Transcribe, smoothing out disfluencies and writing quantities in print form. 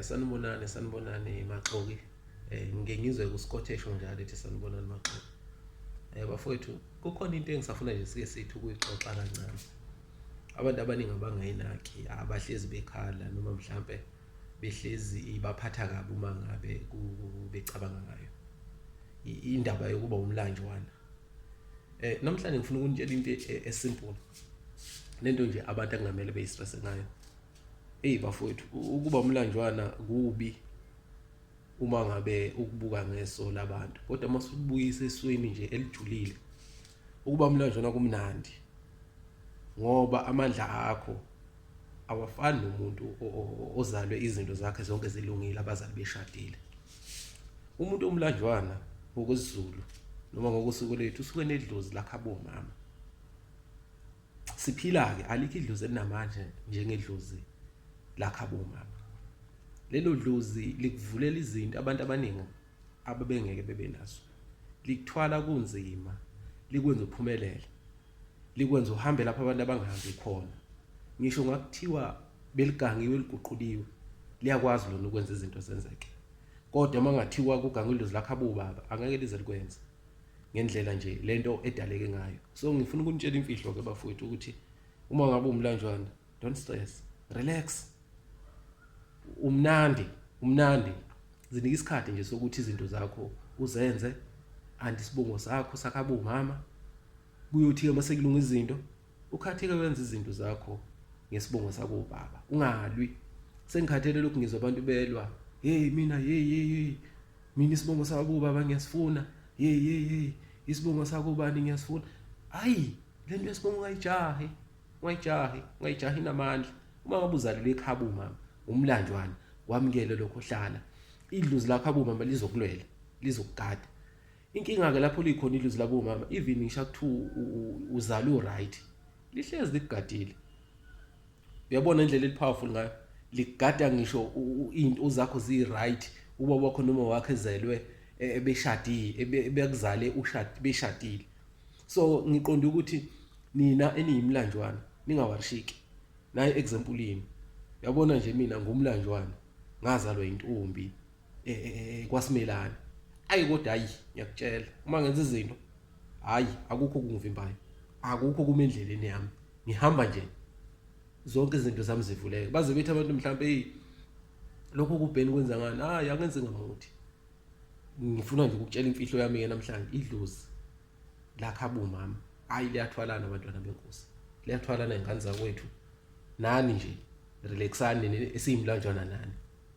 Sanibonani, sanibonani maxoki. Ngike ngizwe kuScott esho njalo ethi sanibonani maxoki. Bafowethu, kukhona into engisafuna nje sike sithi ukuyixoxa kancane. Abantu abaningi abangayinaki, abahlezi bekhala noma mhlampe behlezi ibaphatha kabi uma ngabe becabanga ngayo. Indaba yokuba umlanjwana. Namhlanje ngifuna ukunitshela into esimple. Lento nje abantu akungamele beyistresse ngayo. Eyi bafowethu, ukuba umlanjwana kubi uma ngabe ukubuka ngeso labantu, kodwa uma usubuyisa esweni nje elijulile, ukuba umlanjwana kumnandi ngoba amandla akho awafani nomuntu ozalwe izinto zakhe zonke zilungile, abazali beshadile. Umuntu omlanjwana ngokwesiZulu noma ngokosuku lethu usuke nedlozi lakhe abomama. Siphila-ke alikho idlozi elinamandla njengedlozi lakhabo mama. Lelo dlozi likuvulela izinto abantu abaningi ababengeke bebe nazo. Likuthwala kunzima, likwenza uphumelele, likwenza uhambe lapho abantu abangahambi khona. Ngisho ngakuthiwa beligangiwe liguquliwe, liyakwazi lona ukwenza izinto zenzeke. Kodwa uma ngathiwa kugangiwe idlozi lakhabo baba, angeke lize likwenze. Ngendlela nje lento edaleke ngayo. So ngifuna ukunitshela imfihlo ke bafowethu ukuthi uma ngabe umlanjwana, don't stress, relax, umnandi, umnandi. Zinike isikhathi nje sokuthi izinto zakho uzenze and isibongo sakho sakhabo umama. Kuyothi-ke uma sekulunga izinto, ukhathike wenza izinto zakho ngesibongo sako baba, ungalwi. Sengikhathele lokhu ngizwa abantu belwa, hey mina, hey hey hey, mina isibongo sako baba ngiyasifuna, hey hey hey, isibongo sako bani ngiyasifuna. Hayi, lento yesibongo ungayijahi, ungayijahi, ungayijahi, inamandla. Uma ngabe uzalelwe ekhabo mama, umlanjwana, wamukele lokho, hlala. Idlozi lakho abo mama lizokulwela, lizokugada. Inkinga-ke lapho likhona idlozi labo mama, even ngisho kuthiwa uzalwe u-right, lihlezi likugadile. Uyabona indlela eli-powerful ngayo, ligada ngisho iy'nto zakho ziyi-right, ubaba wakho noma wakho ezelwe ebeshadile, ebekuzale beshadile. So ngiqonda ukuthi nina eniyimlanjwana ningawarishiki. Nayi example yini. Uyabona nje mina ngumlanjwana, ngazalwa intombi kwaSimelane. Ayi kodwa hayi ngiyakutshela, uma ngenza izinto hayi akukho okungivimbayo, akukho kuma endleleni yami. Ngihamba nje zonke izinto zami zivuleke. Baze bethi abantu mhlawumbe hey lokho kubheni kwenza ngani? Hayi angenzi ngamuthi. Ngifuna nje ukukutshela imfihlo yami ke namhlanje, idlozi lakhabo umama. Hayi liyathwalana abantwana benkosi. Liyathwalana ingane zakwethu. Nani nje relaxani esiyimlanjwana nani.